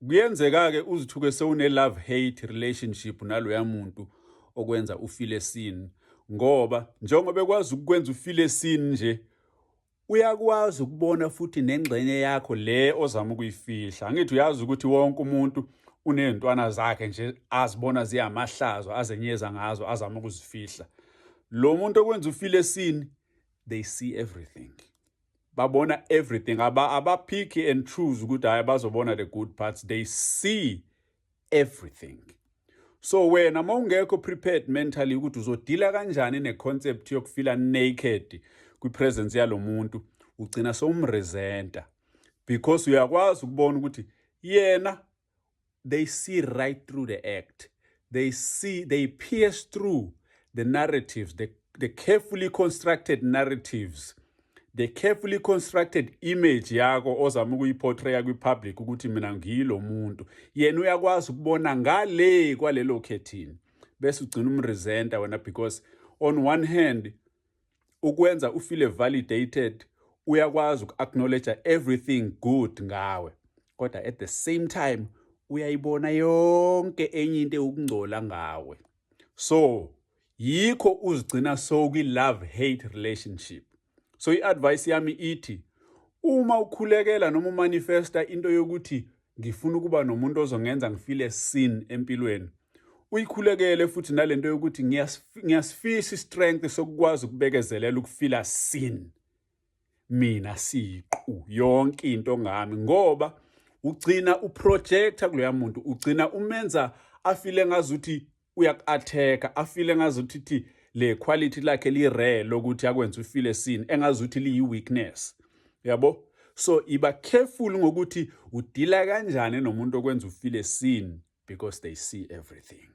Kuyenzeka-ke uzithuke sewune-love hate relationship naloya muntu okwenza ufile seen, ngoba njengoba ekwazi ukukwenza ufile seen nje, uyakwazi ukubona futhi nengxenye yakho le ozama ukuyifihla. Angithi uyazi ukuthi wonke umuntu uney'ntwana zakhe nje azibona ziyamahlazo, azenyeza ngazo, azama ukuzifihla. Lo muntu okwenza ufile seen, they see everything, babona everything. Aba pick and choose ukuthi hayi, bazobona the good parts. They see everything. So wena mawungekho prepared mentally ukuthi uzodila kanjani ne-concept yokufila naked kwi-presence yalo muntu, ugcina sowumresenta because uyakwazi ukubona ukuthi yena, they see right through the act. They see, they pierce through the narratives, the carefully constructed narratives, the carefully constructed image yakho ozama ukuyiportraya kwi-public ukuthi mina ngiyilo muntu. Yena uyakwazi ukubona ngale kwalelo khethini, bese ugcina umresenta wena because on one hand ukwenza ufile validated, uyakwazi uku-acknowledge everything good ngawe, kodwa at the same time uyayibona yonke enye into ewukungcola ngawe. So yikho uzigcina sowukwi-love hate relationship. So i-advice yami ithi, uma ukhulekela noma umanifesta into yokuthi ngifuna ukuba nomuntu ozongenza ngifile seen empilweni, uyikhulekele futhi nalento yokuthi ngiyasifisa i-strength sokukwazi ukubekezelela ukufila seen mina siqu, yonke into ngami, ngoba ugcina uprojecta kuloya muntu, ugcina umenza afile ngazuthi uyaku-attack, afile ngazuthi thi le quality lakhe li-rare lokuthi akwenze ufile seen, engazuthi liyi-weakness, yabo. So iba careful ngokuthi udila kanjani nomuntu okwenza ufile seen because they see everything.